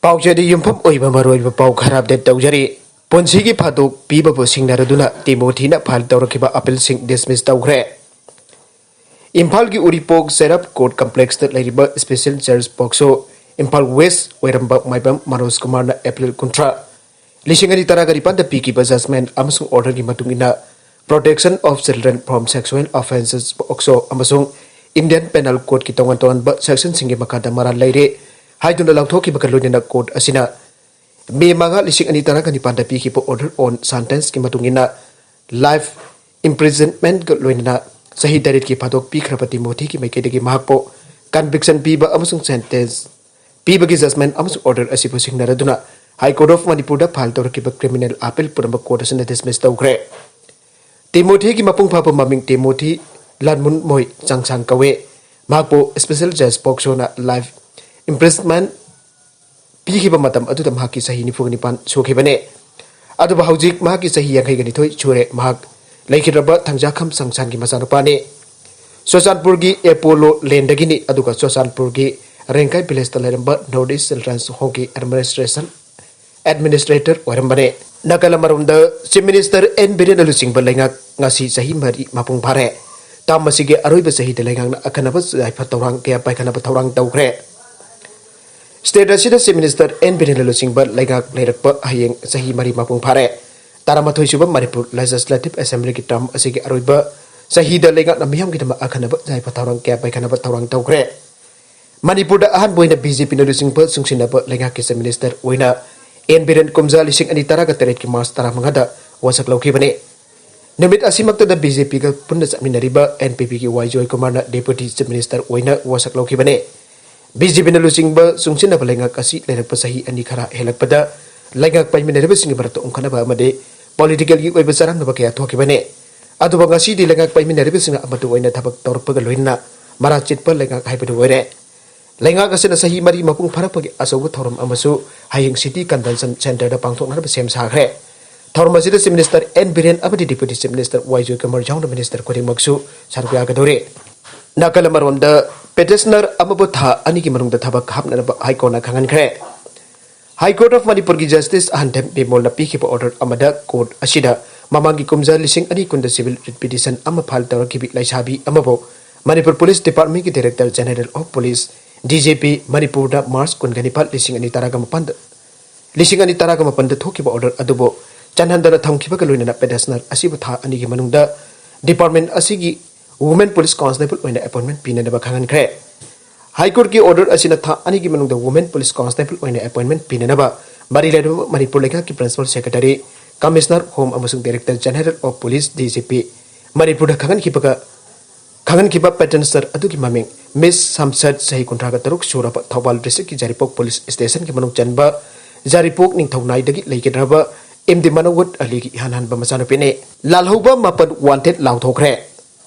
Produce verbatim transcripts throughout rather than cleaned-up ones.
ꯄꯥꯎꯆꯦꯗ ꯌꯨꯝꯐꯝ ꯑꯣꯏꯕ ꯃꯔꯨꯑꯣꯏꯕ ꯄꯥꯎ ꯈꯔ ꯑꯞꯗꯦꯠ ꯇꯧꯖꯔꯤ꯫ ꯄꯨꯟꯁꯤꯒꯤ ꯐꯥꯗꯣꯛ ꯄꯤꯕꯕꯨ ꯁꯤꯡꯅꯔꯗꯨꯅ ꯇꯤꯃꯣꯊꯤꯅ ꯐꯥꯏꯜ ꯇꯧꯔꯛꯈꯤꯕ ꯑꯄꯤꯜꯁꯤꯡ ꯗꯤꯁꯃꯤꯁ ꯇꯧꯈ꯭ꯔꯦ꯫ ꯏꯝꯐꯥꯜꯒꯤ ꯎꯔꯤꯄꯣꯛ ꯆꯩꯔꯞ ꯀꯣꯔꯠ ꯀꯝꯄ꯭ꯂꯦꯛꯁꯇ ꯂꯩꯔꯤꯕ ꯁ꯭ꯄꯦꯁꯦꯜ ꯖꯖ ꯄꯣꯛꯁꯣ ꯏꯝꯐꯥꯜ ꯋꯦꯁ ꯑꯣꯏꯔꯝꯕ ꯃꯥꯏꯕꯝ ꯃꯅꯣꯖ ꯀꯨꯃꯥꯔꯅ ꯑꯦꯄ꯭ꯔꯤꯜ ꯀꯨꯟꯊ꯭ꯔꯥ, ꯂꯤꯁꯤꯡ ꯑꯅꯤ ꯇꯔꯥꯒ ꯅꯤꯄꯥꯟꯗ ꯄꯤꯈꯤꯕ ꯖꯖꯃꯦꯟ ꯑꯃꯁꯨꯡ ꯑꯣꯔꯗꯔꯒꯤ ꯃꯇꯨꯡ ꯏꯟꯅ Protection of Children from Sexual Offences ꯄꯣꯛꯁꯣ ꯑꯃꯁꯨꯡ ꯏꯟꯗꯤꯌꯟ ꯄꯦꯅꯦꯜ ꯀꯣꯗꯀꯤ ꯇꯣꯉꯥꯟ ꯇꯣꯉꯥꯟꯕ ꯁꯦꯛꯁꯟꯁꯤꯡꯒꯤ ꯃꯈꯥꯗ ꯃꯔꯥꯜ ꯂꯩꯔꯦ ꯍꯥꯏꯗꯨꯅ ꯂꯥꯎꯊꯣꯛꯈꯤꯕꯒ ꯂꯣꯏꯅꯅ ꯀꯣꯔꯠ ꯑꯁꯤꯅ ꯃꯦ ꯃꯉꯥ, ꯂꯤꯁꯤꯡ ꯑꯅꯤ ꯇꯔꯥꯒ ꯅꯤꯄꯥꯟꯗ ꯄꯤꯈꯤꯕ ꯑꯣꯔꯗꯔ ꯑꯣꯟ ꯁꯦꯟꯇꯦꯟꯁꯀꯤ ꯃꯇꯨꯡ ꯏꯟꯅ ꯂꯥꯏꯐ ꯏꯝꯄ꯭ꯔꯤꯖꯟꯃꯦꯟꯠꯀ ꯂꯣꯏꯅꯅ ꯆꯍꯤ ꯇꯔꯦꯠꯀꯤ ꯐꯥꯗꯣꯛ ꯄꯤꯈ꯭ꯔꯕ ꯇꯤꯃꯣꯊꯤꯒꯤ ꯃꯥꯏꯀꯩꯗꯒꯤ ꯃꯍꯥꯛꯄꯨ ꯀꯟꯚꯤꯛꯁꯟ ꯄꯤꯕ ꯑꯃꯁꯨꯡ ꯁꯦꯟꯇꯦꯟꯁ ꯄꯤꯕꯒꯤ ꯖꯖꯃꯦꯟ ꯑꯃꯁꯨꯡ ꯑꯣꯔꯗꯔ ꯑꯁꯤꯕꯨ ꯁꯤꯡꯅꯔꯗꯨꯅ ꯍꯥꯏ ꯀꯣꯔꯠ ꯑꯣꯐ ꯃꯅꯤꯄꯨꯔꯗ ꯐꯥꯏꯜ ꯇꯧꯔꯛꯈꯤꯕ ꯀ꯭ꯔꯤꯃꯤꯅꯦꯜ ꯑꯄꯤꯜ ꯄꯨꯝꯅꯃꯛ ꯀꯣꯔꯠ ꯑꯁꯤꯅ ꯗꯤꯁꯃꯤꯁ ꯇꯧꯈ꯭ꯔꯦ꯫ ꯇꯤꯃꯣꯊꯤꯒꯤ ꯃꯄꯨꯡ ꯐꯥꯕ ꯃꯃꯤꯡ ꯇꯤꯃꯣꯊꯤ ꯂꯥꯟꯃꯨꯟꯃꯣꯏ ꯆꯥꯡꯁꯥꯡ ꯀꯧꯏ꯫ ꯃꯍꯥꯛꯄꯨ ꯁ꯭ꯄꯦꯁꯦꯜ ꯖꯖ ꯄꯣꯛꯁꯣꯅ ꯂꯥꯏꯐ ꯏꯝꯄ꯭ꯔꯤꯖꯟꯃꯦꯟꯠ ꯄꯤꯈꯤꯕ ꯃꯇꯝ ꯑꯗꯨꯗ ꯃꯍꯥꯛꯀꯤ ꯆꯍꯤ ꯅꯤꯐꯨꯒ ꯅꯤꯄꯥꯟ ꯁꯨꯈꯤꯕꯅꯤ꯫ ꯑꯗꯨꯕꯨ ꯍꯧꯖꯤꯛ ꯃꯍꯥꯛꯀꯤ ꯆꯍꯤ ꯌꯥꯡꯈꯩꯒ ꯅꯤꯊꯣꯏ ꯁꯨꯔꯦ꯫ ꯃꯍꯥꯛ ꯂꯩꯈꯤꯗ꯭ꯔꯕ ꯊꯪꯖꯥꯈꯝ ꯆꯥꯡꯁꯥꯡꯒꯤ ꯃꯆꯥꯅꯨꯄꯥꯅꯤ꯫ ꯆꯨꯔꯆꯥꯟꯄꯨꯔꯒꯤ ꯑꯦꯄꯣꯂꯣ ꯂꯦꯟꯗꯒꯤꯅꯤ, ꯑꯗꯨꯒ ꯆꯨꯔꯆꯥꯟꯄꯨꯔꯒꯤ ꯔꯦꯡꯀꯥꯏ ꯚꯤꯂꯦꯖꯇ ꯂꯩꯔꯝꯕ ꯅꯣꯔꯠ ꯏꯁ ꯆꯤꯜꯗ꯭ꯔꯦꯟꯁ ꯍꯣꯝꯒꯤ ꯑꯦꯗꯃꯤꯅꯤꯁꯇ꯭ꯔꯦꯁꯟ ꯑꯦꯗꯃꯤꯅꯤꯁꯇ꯭ꯔꯦꯇꯔ ꯑꯣꯏꯔꯝꯕꯅꯤ꯫ ꯅꯥꯀꯜ ꯑꯃꯔꯣꯝꯗ, ꯆꯤꯐ ꯃꯤꯅꯤꯁꯇꯔ ꯑꯦꯟ ꯕꯤꯔꯦꯟꯅ ꯂꯨꯆꯤꯡꯕ ꯂꯩꯉꯥꯛ ꯉꯁꯤ ꯆꯍꯤ ꯃꯔꯤ ꯃꯄꯨꯡ ꯐꯥꯔꯦ꯫ ꯇꯥꯝ ꯑꯁꯤꯒꯤ ꯑꯔꯣꯏꯕ ꯆꯍꯤꯗ ꯂꯩꯉꯥꯛꯅ ꯑꯈꯟꯅꯕ ꯌꯥꯏꯐ ꯊꯧꯔꯥꯡ ꯀꯌꯥ ꯄꯥꯏꯈꯠꯅꯕ ꯊꯧꯔꯥꯡ ꯇꯧꯈ꯭ꯔꯦ꯫ ꯁ꯭ꯇꯦꯠ ꯑꯁꯤꯗ ꯆꯤꯐ ꯃꯤꯅꯤꯁꯇꯔ ꯑꯦꯟ ꯕꯤꯔꯦꯟꯅ ꯂꯨꯆꯤꯡꯕ ꯂꯩꯉꯥꯛ ꯂꯩꯔꯛꯄ ꯍꯌꯦꯡ ꯆꯍꯤ ꯃꯔꯤ ꯃꯄꯨꯡ ꯐꯥꯔꯦ꯫ ꯇꯔꯥꯃꯥꯊꯣꯏ ꯁꯨꯕ ꯃꯅꯤꯄꯨꯔ ꯂꯦꯖꯤꯁꯂꯦꯇꯤꯚ ꯑꯦꯁꯦꯝꯕ꯭ꯂꯤꯒꯤ ꯇꯔꯝ ꯑꯁꯤꯒꯤ ꯑꯔꯣꯏꯕ ꯆꯍꯤꯗ ꯂꯩꯉꯥꯛꯅ ꯃꯤꯌꯥꯝꯒꯤꯗꯃꯛ ꯑꯈꯟꯅꯕ ꯌꯥꯏꯐ ꯊꯧꯔꯥꯡ ꯀꯌꯥ ꯄꯥꯏꯈꯠꯅꯕ ꯊꯧꯔꯥꯡ ꯇꯧꯈ꯭ꯔꯦ꯫ ꯃꯅꯤꯄꯨꯔꯗ ꯑꯍꯥꯟꯕ ꯑꯣꯏꯅ ꯕꯤ ꯖꯦ ꯄꯤꯅ ꯂꯨꯆꯤꯡꯕ ꯆꯨꯡꯁꯤꯟꯅꯕ ꯂꯩꯉꯥꯛꯀꯤ ꯆꯤꯐ ꯃꯤꯅꯤꯁꯇꯔ ꯑꯣꯏꯅ ꯑꯦꯟ ꯕꯤꯔꯦꯟ ꯀꯨꯝꯖꯥ ꯂꯤꯁꯤꯡ ꯑꯅꯤ ꯇꯔꯥꯒ ꯇꯔꯦꯠꯀꯤ ꯃꯥꯔꯆ ꯇꯔꯥꯃꯉꯥꯗ ꯋꯥꯁꯛ ꯂꯧꯈꯤꯕꯅꯤ꯫ ꯅꯨꯃꯤꯠ ꯑꯁꯤꯃꯛꯇꯗ ꯕꯤ ꯖꯦ ꯄꯤꯒ ꯄꯨꯟꯅ ꯆꯠꯃꯤꯟꯅꯔꯤꯕ ꯑꯦꯟ ꯄꯤ ꯄꯤꯒꯤ ꯋꯥꯏ ꯖꯣꯏꯀꯨꯃꯥꯔꯅ ꯗꯦꯄꯨꯇꯤ ꯆꯤꯐ ꯃꯤꯅꯤꯁꯇꯔ ꯑꯣꯏꯅ ꯋꯥꯁꯛ ꯂꯧꯈꯤꯕꯅꯤ꯫ ꯕꯤ ꯖꯦ ꯄꯤꯅ ꯂꯨꯆꯤꯡꯕ ꯆꯨꯡꯁꯤꯟꯅꯕ ꯂꯩꯉꯥꯛ ꯑꯁꯤ ꯂꯩꯔꯛꯄ ꯆꯍꯤ ꯑꯅꯤ ꯈꯔ ꯍꯦꯜꯂꯛꯄꯗ ꯂꯩꯉꯥꯛ ꯄꯥꯏꯃꯤꯟꯅꯔꯤꯕꯁꯤꯡꯒꯤ ꯃꯔꯛꯇ ꯎꯪꯈꯠꯅꯕ ꯑꯃꯗꯤ ꯄꯣꯂꯤꯇꯤꯀꯦꯜꯒꯤ ꯑꯣꯏꯕ ꯆꯔꯥꯡꯅꯕ ꯀꯌꯥ ꯊꯣꯛꯈꯤꯕꯅꯤ꯫ ꯑꯗꯨꯕꯨ ꯉꯁꯤꯗꯤ ꯂꯩꯉꯥꯛ ꯄꯥꯏꯃꯤꯟꯅꯔꯤꯕꯁꯤꯡꯅ ꯑꯃꯠꯇ ꯑꯣꯏꯅ ꯊꯕꯛ ꯇꯧꯔꯛꯄꯒ ꯂꯣꯏꯅꯅ ꯃꯔꯥ ꯆꯦꯠꯄ ꯂꯩꯉꯥꯛ ꯍꯥꯏꯕꯗꯨ ꯑꯣꯏꯔꯦ꯫ ꯂꯩꯉꯥꯛ ꯑꯁꯤꯅ ꯆꯍꯤ ꯃꯔꯤ ꯃꯄꯨꯡ ꯐꯥꯔꯛꯄꯒꯤ ꯑꯆꯧꯕ ꯊꯧꯔꯝ ꯑꯃꯁꯨ ꯍꯌꯦꯡ ꯁꯤꯇꯤ ꯀꯟꯚꯦꯟꯁꯟ ꯁꯦꯟꯇꯔꯗ ꯄꯥꯡꯊꯣꯛꯅꯅꯕ ꯁꯦꯝ ꯁꯥꯈ꯭ꯔꯦ꯫ ꯊꯧꯔꯝ ꯑꯁꯤꯗ ꯆꯤꯐ ꯃꯤꯅꯤꯁꯇꯔ ꯑꯦꯟ ꯕꯤꯔꯦꯟ ꯑꯃꯗꯤ ꯗꯦꯄꯨꯇꯤ ꯆꯤꯐ ꯃꯤꯅꯤꯁꯇꯔ ꯋꯥꯏ ꯖꯣꯏꯀꯨꯃꯥꯔ ꯌꯥꯎꯅ ꯃꯤꯅꯤꯁꯇꯔ ꯈꯨꯗꯤꯡꯃꯛꯁꯨ ꯁꯔꯨꯛ ꯌꯥꯒꯗꯧꯔꯤ꯫ ꯅꯥꯀꯜ ꯑꯃꯔꯣꯝꯗ, ꯄꯦꯇꯤꯁꯅꯔ ꯑꯃꯕꯨ ꯊꯥ ꯑꯅꯤꯒꯤ ꯃꯅꯨꯡꯗ ꯊꯕꯛ ꯍꯥꯞꯅꯅꯕ ꯍꯥꯏ ꯀꯣꯔꯠꯅ ꯈꯪꯍꯟꯈ꯭ꯔꯦ꯫ High Court of Manipurꯒꯤ Justice ꯑꯍꯟꯊꯦꯝ ꯕꯤꯃꯣꯜꯅ ꯄꯤꯈꯤꯕ order ꯑꯃꯗ court ꯑꯁꯤꯗ ꯃꯃꯥꯡꯒꯤ ꯀꯨꯝꯖꯥ ꯂꯤꯁꯤꯡ ꯑꯅꯤ ꯀꯨꯟꯗ civil writ petition ꯑꯃ file ꯇꯧꯔꯛꯈꯤꯕꯤ ꯂꯩꯁꯥꯕꯤ ꯑꯃꯕꯨ Manipur Police Departmentꯀꯤ Director General of Police, D G P, ꯃꯅꯤꯄꯨꯔꯗ March ꯀꯨꯟꯒ ꯅꯤꯄꯥꯜ, ꯂꯤꯁꯤꯡ ꯑꯅꯤ ꯇꯔꯥꯒ ꯃꯥꯄꯟꯗ, ꯂꯤꯁꯤꯡ ꯑꯅꯤ ꯇꯔꯥꯒ ꯃꯥꯄꯟꯗ ꯊꯣꯛꯈꯤꯕ order ꯑꯗꯨꯕꯨ ꯆꯟꯍꯟꯗꯅ ꯊꯝꯈꯤꯕꯒ ꯂꯣꯏꯅꯅ petitioner ꯑꯁꯤꯕꯨ ꯊꯥ ꯑꯅꯤꯒꯤ ꯃꯅꯨꯡꯗ department ꯑꯁꯤꯒꯤ Women Police Constable ꯑꯣꯏꯅ appointment ꯄꯤꯅꯅꯕ ꯈꯪꯍꯟꯈ꯭ꯔꯦ꯫ High Courtꯀꯤ order ꯑꯁꯤꯅ ꯊꯥ ꯑꯅꯤꯒꯤ ꯃꯅꯨꯡꯗ Women Police Constable ꯑꯣꯏꯅ appointment ꯄꯤꯅꯅꯕ ꯃꯔꯤ ꯂꯩꯅꯕ ꯃꯅꯤꯄꯨꯔ ꯂꯩꯉꯥꯛꯀꯤ Principal Secretary, Commissioner Home ꯑꯃꯁꯨꯡ Director General of Police, D G P, ꯃꯅꯤꯄꯨꯔꯗ ꯈꯪꯍꯟꯈꯤꯕꯒ, ꯈꯪꯍꯟꯈꯤꯕ petitioner ꯑꯗꯨꯒꯤ ꯃꯃꯤꯡ Miss ꯁꯝꯁꯠ, ꯆꯍꯤ ꯀꯨꯟꯊ꯭ꯔꯥꯒ ꯇꯔꯨꯛ ꯁꯨꯔꯕ, ꯊꯧꯕꯥꯜ districtꯀꯤ ꯌꯥꯏꯔꯤꯄꯣꯛ Police Stationꯒꯤ ꯃꯅꯨꯡ ꯆꯟꯕ ꯌꯥꯏꯔꯤꯄꯣꯛ ꯅꯤꯡꯊꯧꯅꯥꯏꯗꯒꯤ ꯂꯩꯒꯗ꯭ꯔꯕ ꯏꯝꯗꯤ ꯃꯅꯣꯋꯠ ꯑꯂꯤꯒꯤ ꯏꯍꯥꯟ ꯍꯥꯟꯕ ꯃꯆꯥꯅꯨꯄꯤꯅꯤ꯫ ꯂꯥꯜꯍꯧꯕ ꯃꯥꯄꯟ wanted ꯂꯥꯎꯊꯣꯛꯈ꯭ꯔꯦ꯫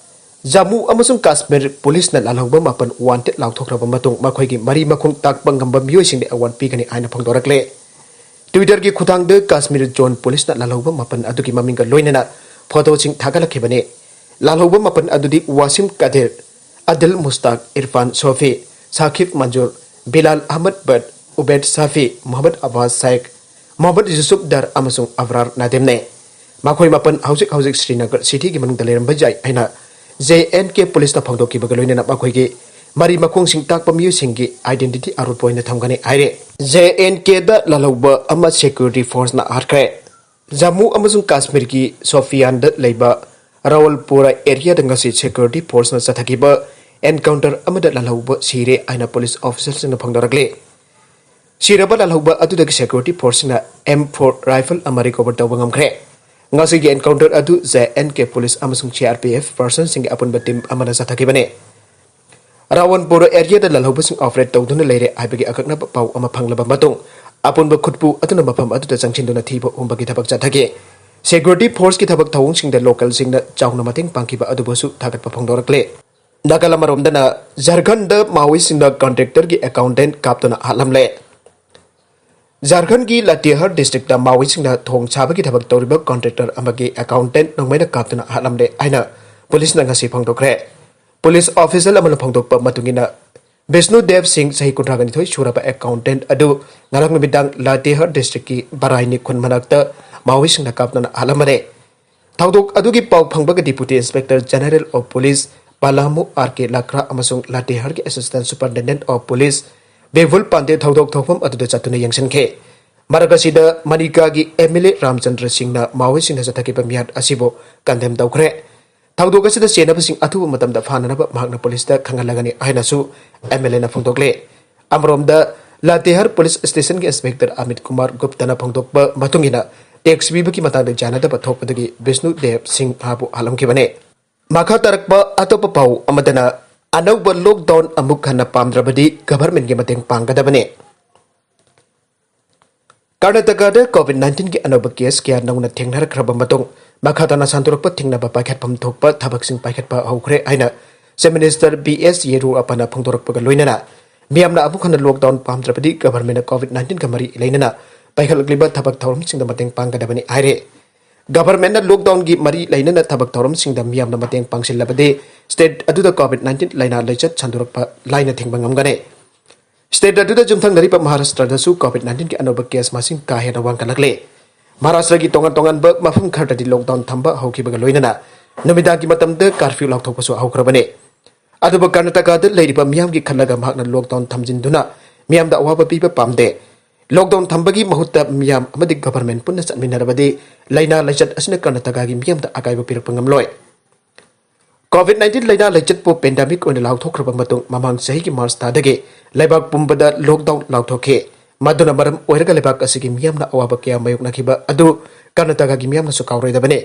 ꯖꯝꯃꯨ ꯑꯃꯁꯨꯡ ꯀꯥꯁꯃꯤꯔ ꯄꯨꯂꯤꯁꯅ ꯂꯥꯜꯍꯧꯕ ꯃꯥꯄꯟ wanted ꯂꯥꯎꯊꯣꯛꯈ꯭ꯔꯕ ꯃꯇꯨꯡ ꯃꯈꯣꯏꯒꯤ ꯃꯔꯤ ꯃꯈꯣꯡ ꯇꯥꯛꯄ ꯉꯝꯕ ꯃꯤꯑꯣꯏꯁꯤꯡꯗ award ꯄꯤꯒꯅꯤ ꯍꯥꯏꯅ ꯐꯣꯡꯗꯣꯔꯛꯂꯦ꯫ Twitterꯒꯤ ꯈꯨꯠꯊꯥꯡꯗ ꯀꯥꯁꯃꯤꯔ ꯖꯣꯟ ꯄꯨꯂꯤꯁꯅ ꯂꯥꯜꯍꯧꯕ ꯃꯥꯄꯟ ꯑꯗꯨꯒꯤ ꯃꯃꯤꯡꯒ ꯂꯣꯏꯅꯅ photoꯁꯤꯡ ꯊꯥꯒꯠꯂꯛꯈꯤꯕꯅꯤ꯫ ꯂꯥꯜꯍꯧꯕ ꯃꯥꯄꯟ ꯑꯗꯨꯗꯤ ꯋꯥꯁꯤꯝ ꯀꯥꯗꯤꯔ, ꯑꯗꯤꯜ ꯃꯨꯁꯇꯥꯛ, ꯏꯔꯐꯥꯟ ꯁꯣꯐꯤ, ꯁꯥꯈꯤꯕ ꯃꯟꯖꯨꯔ, ꯕꯤꯂꯥꯜ ꯑꯍꯃꯗ ꯚꯠ, ꯎꯕꯦꯗ ꯁꯥꯐꯤ, ꯃꯨꯍꯝꯃꯗ ꯑꯕꯥꯁ ꯁꯥꯏꯈ, ꯃꯨꯍꯝꯃꯗ ꯌꯨꯁꯨꯐ ꯗꯔ ꯑꯃꯁꯨꯡ ꯑꯕ꯭ꯔꯥꯔ ꯅꯥꯗꯤꯝꯅꯤ꯫ ꯃꯈꯣꯏ ꯃꯥꯄꯟ ꯍꯧꯖꯤꯛ ꯍꯧꯖꯤꯛ ꯁ꯭ꯔꯤꯅꯒꯔ ꯁꯤꯇꯤꯒꯤ ꯃꯅꯨꯡꯗ ꯂꯩꯔꯝꯕ ꯌꯥꯏ ꯍꯥꯏꯅ J N K ꯄꯨꯂꯤꯁꯅ ꯐꯣꯡꯗꯣꯛꯈꯤꯕꯒ ꯂꯣꯏꯅꯅ ꯃꯈꯣꯏꯒꯤ ꯃꯔꯤ ꯃꯈꯣꯡꯁꯤꯡ ꯇꯥꯛꯄ ꯃꯤꯑꯣꯏꯁꯤꯡꯒꯤ identity ꯑꯔꯣꯠꯄ ꯑꯣꯏꯅ ꯊꯝꯒꯅꯤ ꯍꯥꯏꯔꯦ꯫ J N Kꯗ ꯂꯥꯜꯍꯧꯕ ꯑꯃ security forceꯅ ꯍꯥꯠꯈ꯭ꯔꯦ꯫ ꯖꯝꯃꯨ ꯑꯃꯁꯨꯡ ꯀꯥꯁꯃꯤꯔꯒꯤ ꯁꯣꯐꯤꯌꯥꯟꯗ ꯂꯩꯕ ꯔꯥꯋꯜꯄꯨꯔꯥ areaꯗ ꯉꯁꯤ security forceꯅ ꯆꯠꯊꯈꯤꯕ encounter ꯑꯃꯗ ꯂꯥꯜꯍꯧꯕ ꯁꯤꯔꯦ ꯍꯥꯏꯅ police officerꯁꯤꯡꯅ ꯐꯣꯡꯗꯣꯔꯛꯂꯤ꯫ ꯁꯤꯔꯕ ꯂꯥꯜꯍꯧꯕ ꯑꯗꯨꯗꯒꯤ security forceꯁꯤꯡꯅ M four rifle ꯑꯃ recover ꯇꯧꯕ ꯉꯝꯈ꯭ꯔꯦ꯫ ꯉꯁꯤꯒꯤ encounter ꯑꯗꯨ J N K police ꯑꯃꯁꯨꯡ C R P F personꯁꯤꯡꯒꯤ ꯑꯄꯨꯟꯕ team ꯑꯃꯅ ꯆꯠꯊꯈꯤꯕꯅꯤ꯫ ꯔꯥꯋꯟꯄꯨꯔ areaꯗ ꯂꯥꯜꯍꯧꯕꯁꯤꯡ operate ꯇꯧꯗꯨꯅ ꯂꯩꯔꯦ ꯍꯥꯏꯕꯒꯤ ꯑꯀꯛꯅꯕ ꯄꯥꯎ ꯑꯃ ꯐꯪꯂꯕ ꯃꯇꯨꯡ ꯑꯄꯨꯟꯕ ꯈꯨꯠꯄꯨ ꯑꯗꯨꯅ ꯃꯐꯝ ꯑꯗꯨꯗ ꯆꯪꯁꯤꯟꯗꯨꯅ ꯊꯤꯕ ꯍꯨꯝꯕꯒꯤ ꯊꯕꯛ ꯆꯠꯊꯈꯤ꯫ Security forceꯀꯤ ꯊꯕꯛ ꯊꯧꯑꯣꯡꯁꯤꯡꯗ localꯁꯤꯡꯅ ꯆꯥꯎꯅ ꯃꯇꯦꯡ ꯄꯥꯡꯈꯤꯕ ꯑꯗꯨꯕꯨꯁꯨ ꯊꯥꯒꯠꯄ ꯐꯣꯡꯗꯣꯔꯛꯂꯦ꯫ ꯅꯥꯀꯜ ꯑꯃꯔꯣꯝꯗꯅ, ꯖꯔꯈꯟꯗ ꯃꯥꯋꯤꯁꯤꯡꯅ contractorꯒꯤ accountant ꯀꯥꯞꯇꯨꯅ ꯍꯥꯠꯂꯝꯂꯦ꯫ ꯖꯔꯈꯟꯗꯒꯤ ꯂꯥꯇꯤꯍꯥꯔ districtꯇ ꯃꯥꯋꯤꯁꯤꯡꯅ ꯊꯣꯡ ꯁꯥꯕꯒꯤ ꯊꯕꯛ ꯇꯧꯔꯤꯕ contractor ꯑꯃꯒꯤ accountant ꯅꯣꯡꯃꯩꯅ ꯀꯥꯞꯇꯨꯅ ꯍꯥꯠꯂꯝꯂꯦ ꯍꯥꯏꯅ ꯄꯨꯂꯤꯁꯅ ꯉꯁꯤ ꯐꯣꯡꯗꯣꯛꯈ꯭ꯔꯦ꯫ Police official ꯑꯃꯅ ꯐꯣꯡꯗꯣꯛꯄ ꯃꯇꯨꯡ ꯏꯟꯅ, ꯕꯤꯁꯅꯨ ꯗꯦꯕ ꯁꯤꯡ, ꯆꯍꯤ ꯀꯨꯟꯊ꯭ꯔꯥ ꯅꯤꯊꯣꯏ ꯁꯨꯔꯕ accountant ꯑꯗꯨ ꯉꯔꯥꯡ ꯅꯨꯃꯤꯗꯥꯡ ꯂꯥꯇꯦꯍꯔ districtꯀꯤ ꯕꯔꯥꯏꯅꯤ ꯈꯨꯟ ꯃꯅꯥꯛꯇ ꯃꯥꯑꯣꯏꯁꯤꯡꯅ ꯀꯥꯞꯇꯨꯅ ꯍꯥꯠꯂꯝꯕꯅꯤ꯫ ꯊꯧꯗꯣꯛ ꯑꯗꯨꯒꯤ ꯄꯥꯎ ꯐꯪꯕꯒ Deputy Inspector General of Police Palamu R K Lakra ꯑꯃꯁꯨꯡ ꯂꯥꯇꯦꯍꯔꯒꯤ Assistant Superintendent of Police Bipul ꯄꯥꯟꯗꯦ ꯊꯧꯗꯣꯛ ꯊꯣꯛꯐꯝ ꯑꯗꯨꯗ ꯆꯠꯇꯨꯅ ꯌꯦꯡꯁꯤꯟꯈꯤ꯫ ꯃꯔꯛ ꯑꯁꯤꯗ ꯃꯅꯤꯀꯥꯒꯤ MLA ꯔꯥꯝꯆꯟꯗ꯭ꯔ ꯁꯤꯡꯅ ꯃꯥꯑꯣꯏꯁꯤꯡꯅ ꯆꯠꯊꯈꯤꯕ ꯃꯤꯍꯥꯠ ꯑꯁꯤꯕꯨ condemn ꯇꯧꯈ꯭ꯔꯦ꯫ ꯊꯧꯗꯣꯛ ꯑꯁꯤꯗ ꯆꯦꯟꯅꯕꯁꯤꯡ ꯑꯊꯨꯕ ꯃꯇꯝꯗ ꯐꯥꯅꯅꯕ ꯃꯍꯥꯛꯅ ꯄꯨꯂꯤꯁꯇ ꯈꯪꯍꯜꯂꯒꯅꯤ ꯍꯥꯏꯅꯁꯨ MLAꯅ ꯐꯣꯡꯗꯣꯛꯂꯦ꯫ ꯑꯃꯔꯣꯝꯗ, ꯂꯥꯇꯦꯍꯔ ꯄꯨꯂꯤꯁ ꯁ꯭ꯇꯦꯁꯟꯒꯤ Inspector ꯑꯃꯤꯠ ꯀꯨꯃꯥꯔ ꯒꯨꯞꯇꯅ ꯐꯣꯡꯗꯣꯛꯄ ꯃꯇꯨꯡ ꯏꯟꯅ, tax ꯄꯤꯕꯒꯤ ꯃꯇꯥꯡꯗ ꯌꯥꯅꯗꯕ ꯊꯣꯛꯄꯗꯒꯤ ꯕꯤꯁꯅꯨ ꯗꯦꯕ ꯁꯤꯡ ꯃꯍꯥꯛꯄꯨ ꯍꯥꯠꯂꯝꯈꯤꯕꯅꯤ꯫ ꯃꯈꯥ ꯇꯥꯔꯛꯄ ꯑꯇꯣꯞꯄ ꯄꯥꯎ ꯑꯃꯗꯅ, ꯑꯅꯧꯕ lockdown ꯑꯃꯨꯛ ꯍꯟꯅ ꯄꯥꯝꯗ꯭ꯔꯕꯗꯤ governmentꯀꯤ ꯃꯇꯦꯡ ꯄꯥꯡꯒꯗꯕꯅꯤ꯫ ꯀꯔꯅꯥꯇꯀꯥꯗ COVID nineteenꯒꯤ ꯑꯅꯧꯕ case ꯀꯌꯥ ꯅꯧꯅ ꯊꯦꯡꯅꯔꯛꯈ꯭ꯔꯕ ꯃꯇꯨꯡ, ꯃꯈꯥ ꯇꯥꯅ ꯁꯟꯗꯣꯔꯛꯄ ꯊꯤꯡꯅꯕ ꯄꯥꯏꯈꯠꯐꯝ ꯊꯣꯛꯄ ꯊꯕꯛꯁꯤꯡ ꯄꯥꯏꯈꯠꯄ ꯍꯧꯈ꯭ꯔꯦ ꯍꯥꯏꯅ Chief Minister ꯕꯤ ꯑꯦꯁ ꯌꯦꯗꯤꯌꯨꯔꯞꯄꯥꯅ ꯐꯣꯡꯗꯣꯔꯛꯄꯒ ꯂꯣꯏꯅꯅ, ꯃꯤꯌꯥꯝꯅ ꯑꯃꯨꯛ ꯍꯟꯅ lockdown ꯄꯥꯝꯗ꯭ꯔꯕꯗꯤ governmentꯅ COVID nineteenꯒ ꯃꯔꯤ ꯂꯩꯅꯅ ꯄꯥꯏꯈꯠꯂꯛꯂꯤꯕ ꯊꯕꯛ ꯊꯧꯔꯝꯁꯤꯡꯗ ꯃꯇꯦꯡ ꯄꯥꯡꯒꯗꯕꯅꯤ ꯍꯥꯏꯔꯦ꯫ Governmentꯅ lockdownꯒꯤ ꯃꯔꯤ ꯂꯩꯅꯅ ꯊꯕꯛ ꯊꯧꯔꯝꯁꯤꯡꯗ ꯃꯤꯌꯥꯝꯅ ꯃꯇꯦꯡ ꯄꯥꯡꯁꯤꯜꯂꯕꯗꯤ state ꯑꯗꯨꯗ COVID nineteen ꯂꯥꯏꯅꯥ ꯂꯩꯆꯠ ꯁꯟꯗꯣꯔꯛꯄ ꯂꯥꯏꯅ ꯊꯤꯡꯕ ꯉꯝꯒꯅꯤ꯫ State ꯑꯗꯨꯗ ꯌꯨꯝꯊꯪꯅꯔꯤꯕ ꯃꯍꯥꯔꯥꯁꯇ꯭ꯔꯗꯁꯨ COVID nineteenꯒꯤ ꯑꯅꯧꯕ case ꯃꯁꯤꯡ ꯀꯥ ꯍꯦꯟꯅ ꯋꯥꯡꯈꯠꯂꯛꯂꯦ꯫ ꯃꯍꯥꯔꯥꯁꯇ꯭ꯔꯒꯤ ꯇꯣꯉꯥꯟ ꯇꯣꯉꯥꯟꯕ ꯃꯐꯝ ꯈꯔꯗꯗꯤ lockdown ꯊꯝꯕ ꯍꯧꯈꯤꯕꯒ ꯂꯣꯏꯅꯅ ꯅꯨꯃꯤꯗꯥꯡꯒꯤ ꯃꯇꯝꯗ curfew ꯂꯥꯎꯊꯣꯛꯄꯁꯨ ꯍꯧꯈ꯭ꯔꯕꯅꯤ꯫ ꯑꯗꯨꯕꯨ ꯀꯔꯅꯥꯇꯀꯥꯗ ꯂꯩꯔꯤꯕ ꯃꯤꯌꯥꯝꯒꯤ ꯈꯜꯂꯒ ꯃꯍꯥꯛꯅ lockdown ꯊꯝꯖꯤꯟꯗꯨꯅ ꯃꯤꯌꯥꯝꯗ ꯑꯋꯥꯕ ꯄꯤꯕ ꯄꯥꯝꯗꯦ꯫ Lockdown ꯊꯝꯕꯒꯤ ꯃꯍꯨꯠꯇ ꯃꯤꯌꯥꯝ ꯑꯃꯗꯤ government ꯄꯨꯟꯅ ꯆꯠꯃꯤꯟꯅꯔꯕꯗꯤ ꯂꯥꯏꯅꯥ ꯂꯥꯏꯆꯠ ꯑꯁꯤꯅ ꯀꯔꯅꯥꯇꯀꯥꯒꯤ ꯃꯤꯌꯥꯝꯗ ꯑꯀꯥꯏꯕ ꯄꯤꯔꯛꯄ ꯉꯝꯂꯣꯏ꯫ COVID nineteen ꯂꯥꯏꯅꯥ ꯂꯥꯏꯆꯠꯄꯨ pandemic ꯑꯣꯏꯅ ꯂꯥꯎꯊꯣꯛꯈ꯭ꯔꯕ ꯃꯇꯨꯡ, ꯃꯃꯥꯡ ꯆꯍꯤꯒꯤ March ꯊꯥꯗꯒꯤ ꯂꯩꯕꯥꯛ ꯄꯨꯝꯕꯗ lockdown ꯂꯥꯎꯊꯣꯛꯈꯤ꯫ ꯃꯗꯨꯅ ꯃꯔꯝ ꯑꯣꯏꯔꯒ ꯂꯩꯕꯥꯛ ꯑꯁꯤꯒꯤ ꯃꯤꯌꯥꯝꯅ ꯑꯋꯥꯕ ꯀꯌꯥ ꯃꯥꯌꯣꯛꯅꯈꯤꯕ ꯑꯗꯨ ꯀꯔꯅꯥꯇꯀꯥꯒꯤ ꯃꯤꯌꯥꯝꯅꯁꯨ ꯀꯥꯎꯔꯣꯏꯗꯕꯅꯤ꯫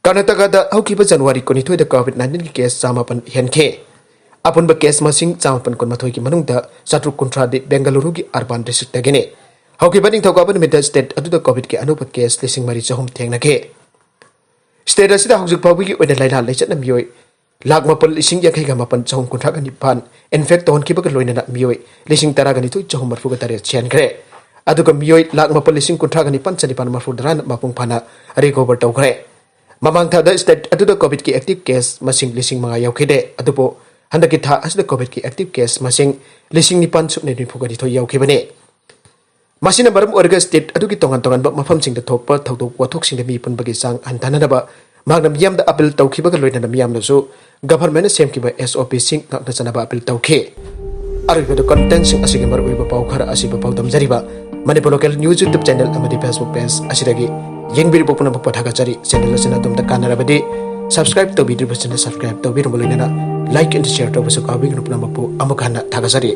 ꯀꯔꯅꯥꯇꯀꯥꯗ ꯍꯧꯈꯤꯕ January ꯀꯨꯟꯅꯤꯊꯣꯏꯗ COVID nineteenꯒꯤ case ꯆꯥꯃꯥꯄꯟ ꯍꯦꯟꯈꯤ꯫ ꯑꯄꯨꯟꯕ case ꯃꯁꯤꯡ ꯆꯥꯃꯥꯄꯟ ꯀꯨꯟꯃꯥꯊꯣꯏꯒꯤ ꯃꯅꯨꯡꯗ ꯆꯥꯇ꯭ꯔꯨꯛ ꯀꯨꯟꯊ꯭ꯔꯥꯗꯤ Bengaluruꯒꯤ urban districtꯇꯒꯤꯅꯤ꯫ ꯍꯧꯈꯤꯕ ꯅꯤꯡꯊꯧꯀꯥꯕ ꯅꯨꯃꯤꯠꯇ state ꯑꯗꯨꯗ COVIDꯀꯤ ꯑꯅꯧꯕ case ꯂꯤꯁꯤꯡ ꯃꯔꯤ ꯆꯍꯨꯝ ꯊꯦꯡꯅꯈꯤ꯫ State ꯑꯁꯤꯗ ꯍꯧꯖꯤꯛ ꯐꯥꯎꯕꯒꯤ ꯑꯣꯏꯅ ꯂꯥꯏꯅꯥ ꯂꯥꯏꯆꯠꯅ ꯃꯤꯑꯣꯏ ꯂꯥꯈ ꯃꯥꯄꯜ ꯂꯤꯁꯤꯡ ꯌꯥꯡꯈꯩꯒ ꯃꯥꯄꯜ ꯆꯍꯨꯝ ꯀꯨꯟꯊ꯭ꯔꯥꯒ ꯅꯤꯄꯥꯟ infect ꯇꯧꯍꯟꯈꯤꯕꯒ ꯂꯣꯏꯅꯅ ꯃꯤꯑꯣꯏ ꯂꯤꯁꯤꯡ ꯇꯔꯥꯒ ꯅꯤꯊꯣꯏ ꯆꯍꯨꯝ ꯃꯔꯤꯐꯨꯒ ꯇꯔꯦꯠ ꯁꯤꯍꯟꯈ꯭ꯔꯦ꯫ ꯑꯗꯨꯒ ꯃꯤꯑꯣꯏ ꯂꯥꯈ ꯃꯥꯄꯜ ꯂꯤꯁꯤꯡ ꯀꯨꯟꯊ꯭ꯔꯥꯒ ꯅꯤꯄꯥꯟ ꯆꯅꯤꯄꯥꯟ ꯃꯔꯤꯐꯨ ꯇꯔꯥꯅ ꯃꯄꯨꯡ ꯐꯥꯅ recover ꯇꯧꯈ꯭ꯔꯦ꯫ ꯃꯃꯥꯡ ꯊꯥꯗ state ꯑꯗꯨꯗ COVIDꯀꯤ active case ꯃꯁꯤꯡ ꯂꯤꯁꯤꯡ ꯃꯉꯥ ꯌꯧꯈꯤꯗꯦ꯫ ꯑꯗꯨꯕꯨ ꯍꯟꯗꯛꯀꯤ ꯊꯥ ꯑꯁꯤꯗ ꯀꯣꯚꯤꯗꯀꯤ ꯑꯦꯛꯇꯤꯚ ꯀꯦꯁ ꯃꯁꯤꯡ ꯂꯤꯁꯤꯡ ꯅꯤꯄꯥꯟ ꯁꯨꯞꯅ ꯅꯤꯐꯨꯒ ꯅꯤꯊꯣꯏ ꯌꯧꯈꯤꯕꯅꯤ꯫ ꯃꯁꯤꯅ ꯃꯔꯝ ꯑꯣꯏꯔꯒ ꯁ꯭ꯇꯦꯠ ꯑꯗꯨꯒꯤ ꯇꯣꯉꯥꯟ ꯇꯣꯉꯥꯟꯕ ꯃꯐꯝꯁꯤꯡꯗ ꯊꯣꯛꯄ ꯊꯧꯗꯣꯛ ꯋꯥꯊꯣꯛꯁꯤꯡꯗ ꯃꯤ ꯄꯨꯟꯕꯒꯤ ꯆꯥꯡ ꯍꯟꯊꯅꯅꯕ ꯃꯍꯥꯛꯅ ꯃꯤꯌꯥꯝꯗ ꯑꯄꯤꯜ ꯇꯧꯈꯤꯕꯒ ꯂꯣꯏꯅꯅ ꯃꯤꯌꯥꯝꯅꯁꯨ ꯒꯚꯔꯟꯃꯦꯟꯠꯅ ꯁꯦꯝꯈꯤꯕ ꯑꯦꯁ ꯑꯣ ꯄꯤꯁꯤꯡ ꯉꯥꯛꯅ ꯆꯠꯅꯕ ꯑꯄꯤꯜ ꯇꯧꯈꯤ꯫ ꯑꯔꯣꯏꯕꯗ ꯀꯟꯇꯦꯟꯠꯁꯤꯡ ꯑꯁꯤꯒꯤ ꯃꯔꯨꯑꯣꯏꯕ ꯄꯥꯎ ꯈꯔ ꯑꯁꯤꯕꯨ ꯄꯥꯎꯗꯝꯖꯔꯤꯕ Manipur local news YouTube channel ꯑꯃꯗꯤ ꯐꯦꯁꯕꯨꯛ ꯄꯦꯖ ꯑꯁꯤꯗꯒꯤ ꯌꯦꯡꯕꯤꯔꯤꯕ ꯄꯨꯝꯅꯃꯛꯄꯨ ꯊꯥꯒꯠꯆꯔꯤ꯫ ꯆꯦꯅꯦꯜ ꯑꯁꯤꯅ ꯑꯗꯣꯝꯗ ꯀꯥꯟꯅꯔꯕꯗꯤ ꯁꯕꯁꯀ꯭ꯔꯥꯏꯕ ꯇꯧꯕꯤꯗ꯭ꯔꯤꯕꯁꯤꯡꯅ ꯁꯕꯁꯀ꯭ꯔꯥꯏꯕ ꯇꯧꯕꯤꯔꯨꯕ ꯂꯣꯏꯅꯅ ꯂꯥꯏꯛ ꯑꯦꯟ ꯁꯤꯌꯔ ꯇꯧꯕꯁꯨ ꯀꯥꯎꯕꯤꯒꯅꯨ꯫ ꯄꯨꯝꯅꯃꯛꯄꯨ ꯑꯃꯨꯛ ꯍꯟꯅ ꯊꯥꯒꯠꯆꯔꯤ꯫